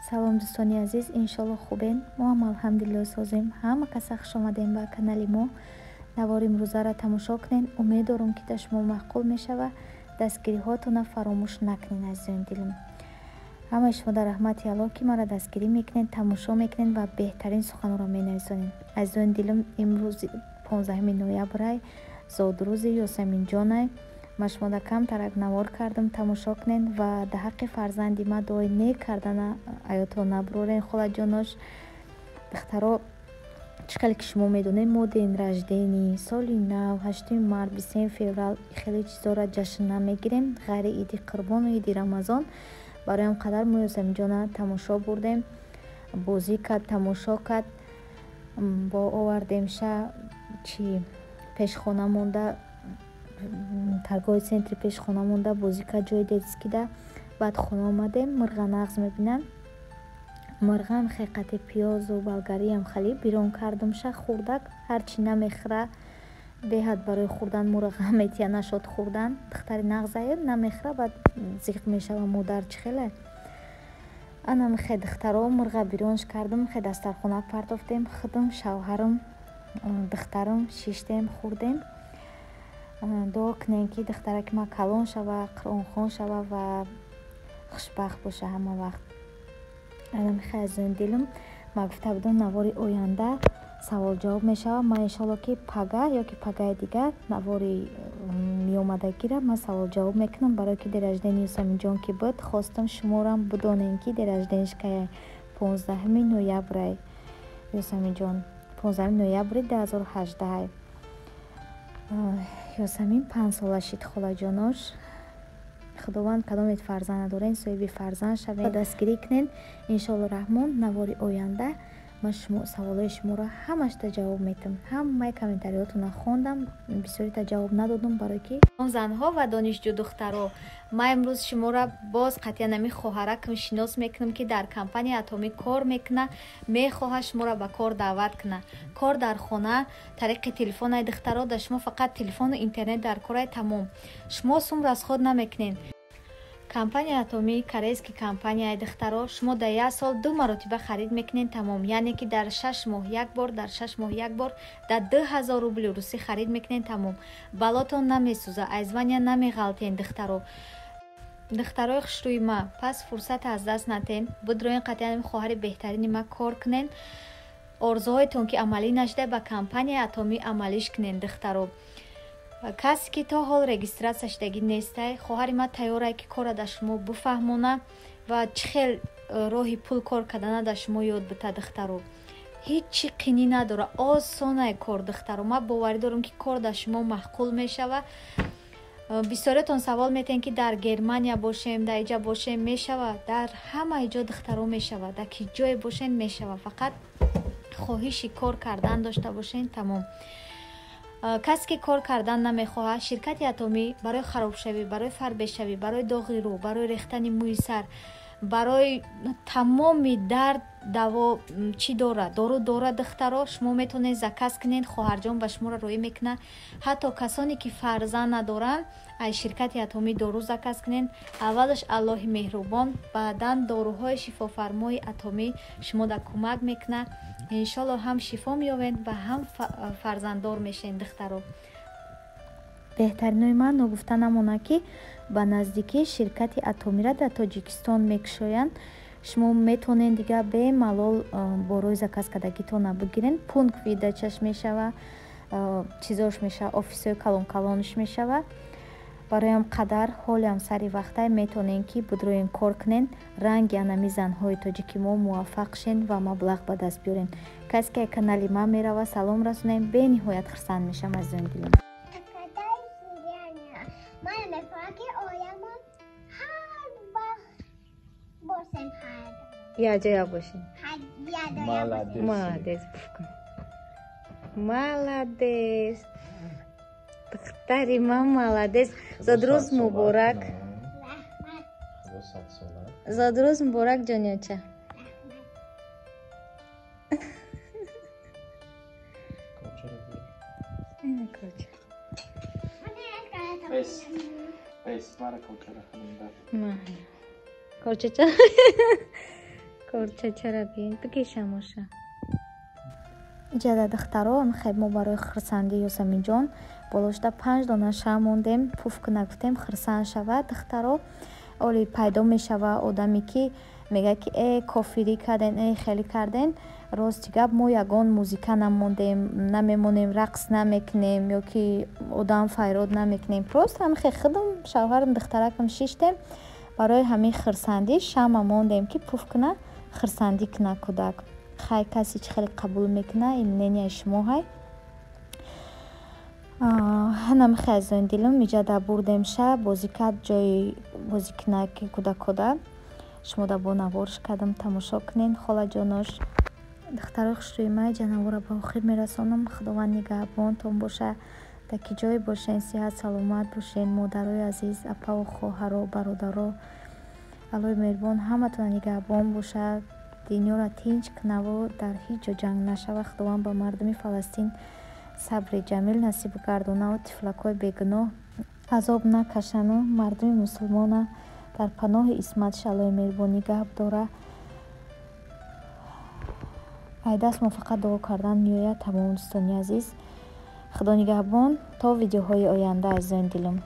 Салом, дӯстони азиз, иншолло хубен. Мо ҳам, алҳамдулилло, созем. Ҳама каса хуш омадем ба канали мо. Навори имрӯзаро тамошо кунед. Умед дорум, ки дар шумо маъқул мешава. Дастгириҳоятонро фаромӯш накунед, азизони дилам. Ҳамаи шумо дар раҳмати Аллоҳ, ки маро дастгирӣ мекунед, тамошо мекунед ва беҳтарин суханҳоро менависонед. Азизони дилам, имрӯз 15 ноябрай, зодрӯзи Ёсаминҷонай. Ман шумода камтарак навор кардам, тамошо кунед ва дар ҳаққи фарзанди ман дуои нек кардана аётон набурорен, холаҷонош. Духтаро, чӣ хеле ки шумо медонед, мо день рождения, соли нав, 8 март, 23 феврал, хеле чизоро ҷашн намегирем, ғайри Иди Қурбону Иди Рамазон. Барои ҳам қадар мо Ёсаминҷона тамошо бурдем, бозӣ кард, тамошо кард, бо овардемша чи пешхона монда, торговый центри пешхона монда бозӣ кард, ҷои детский да. Баъд хона омадем, мирға нағз мебинам. Мирғам хеқати пиёзу болгариям хали бирон кардумша, хурдак ҳарчи намехӯра, беҳад барои хӯрдан муро ғам метия, нашод хӯрдан. Духтари нағзаю намехӯра, баъд зиқ мешава модар, чӣ хеле. Анам хе, духтаро, мирға биронш кардум, хе дастархона партофтем, худам, шавҳарам, духтарам шиштем, хӯрдем. Дуо кунем, ки духтараки ман калон шава, қуръонхон шава ва хушбахт боша ҳама вақт. Анам хе, азизони дилам, ман гуфта будам, навори оянда саволҷавоб мешавад. Ман иншолло, ки пага ё ки пагаи дигар навори меомадагира ман саволҷавоб мекунам, барое ки день рождения Ёсаминҷон ки буд, хостам шуморам бидонем, ки день рождения ш кая. 15 ноябрай Ёсаминҷон, 15 ноябри 2018. Ёсамин 5 сола шид, холаҷонош. Худованд, кадомед фарзанд надорен, соҳиби фарзанд шавед, дастгирӣ кунед. Иншоалло раҳмон, навори оянда ман шумо саволҳои шуморо ҳамашта ҷавоб метам. Ҳамаи комментариҳотонро хондам, бисёрита ҷавоб надодум, барое ки занҳо ва донишҷӯ духтаро. Ман имрӯз шуморо боз қатъиян ами хоҳаракам шинос мекунам, ки дар компанияи Атомӣ кор мекуна, мехоҳад шуморо ба кор даъват куна. Кор дар хона, тариқи телефонаи. Духтаро, дар шумо фақат телефону интернет дар корай, тамом. Шумо сум расход намекунед. Компанияи Атомӣ корейский компанияи. Духтаро, шумо дар як сол ду маротиба харид мекунед, тамом. Яъне ки дар 6 моҳ як бор, дар 6 моҳ як бор дар 2000 рубли русӣ харид мекунед, тамом. Балотон намесӯза, аз звания намеғалтен. Духтаро, духтарои хушрӯи ма, пас фурсат аз даст натен, будроин, қатъиян хоҳари беҳтарини ма кор кунен. Орзуҳоятон ки амалӣ нашуда, ба компанияи Атомӣ амалиш кунен. Духтаро, касе ки то ҳол регистрация шудагӣ нестай, хоҳари ман тайёрае, ки корра дар шумо бифаҳмона ва чӣ хел роҳи пул кор кардана дар шумо ёд бита. Духтаро, ҳеҷ чӣ қинӣ надора, осонае кор. Духтаро, ман боварӣ дорам, ки кор дар шумо маъқул мешава. Бисёриятон савол метиҳем, ки дар Германия бошем, дар иҷа бошем, мешава? Дар ҳамаи ҷо, духтаро, мешава. Дар ки ҷое бошен, мешава. Фақат хоҳиши кор кардан дошта бошен, тамом. Касе ки кор кардан намехоҳад, ширкати Атомӣ барои харобшавӣ, барои фарбешавӣ, барои доғи рӯ, барои рехтани мӯи сар, барои тамоми дард даво чӣ дорад, дору дорад. Духтаро, шумо метавонед заказ кунед, хоҳарҷон ба шуморо роӣ мекунад. Ҳатто касоне ки фарзанд надоранд, аз ширкати Атомӣ дору заказ кунед. Аввалаш Аллоҳи меҳрубон, баъдан доруҳои шифофармои Атомӣ шумода кӯмак мекунад. Иншолло, ҳам шифо меёбед ва ҳам фарзанддор мешавед. Духтаро, беҳтаринои ман, ногуфта намонад, ки ба наздикӣ ширкати Атомира дар Тоҷикистон мекушоянд. Шумо метавонед дигар бемалол борои заказ кардагитонро бигиред. Пункт выдача ш мешава, чизош мешава, офисҳои калонкалонш мешава. Бароям қадар ҳолиам сари вақтай метавонед, ки будроен, кор кунед, ранги анами занҳои тоҷики мо муваффақ шен ва маблағ ба даст биёрен. Касе ки канали ман мерава, салом расонем, бениҳоят хурсанд мешавам, азизони дилам. Ман мехоҳам, ки оиламон ҳар вақт бошем. Якҷоя бошем. Молодец. Молодец, молодец, духтари ман, молодец. Зодрӯз муборак, зодрӯз муборак, ҷониёча. Ина коча. Бес. Бес, мара кочара ханимда. Корчача. Корчачара бин, бикешамоша. Иҷада, духтаро, хеб, мо барои хурсандии Ёсаминҷон болошта панҷ дона шам мондем, пуф куна гуфтем, хурсанд шавад. Духтаро, оли пайдо мешава одаме, ки мегӯяд, ки э, кофирӣ карден, э, хеле карден. Рости гап, мо ягон музика намондем, намемонем, рақс намекунем ё ки одам файрод намекунем. Просто ҳамихе худам, шавҳарам, духтаракам шиштем, барои ҳамин хурсандӣ шама мондем, ки пуф куна, хурсандӣ куна кӯдак. Хай, касе чӣ хеле қабул мекуна, ин мнения и шумо ҳай. Ҳанамихе, азизони дилам, иҷада бурдем, ша бозӣ кард, ҷои бозикунаки кӯдакода. Шумо да бо наворш кардам, тамошо кунен, холаҷонош. Духтарои хушрӯи ман, иҷа навора ба охир мерасонам. Худованд нигаҳбонтон боша, дар ки ҷое бошен, сиҳат саломат бошен. Модарои азиз, апаву хоҳаро, бародаро, Аллои меҳрубон ҳаматона нигаҳбон бошад, дунёро тинч кунаву дар ҳеҷ ҷо ҷанг нашавад. Худованд ба мардуми Фаластин сабри ҷамил насиб гардонаву тифлакҳои бегуноҳ азоб накашану мардуми мусулмона дар паноҳи исматиш Аллои меҳрубон нигаҳ дора. Ай даст мо фақат дуо кардан меояд. Тамом, дӯстони азиз, Худо нигаҳбон, то видеоҳои оянда, азизони дилам.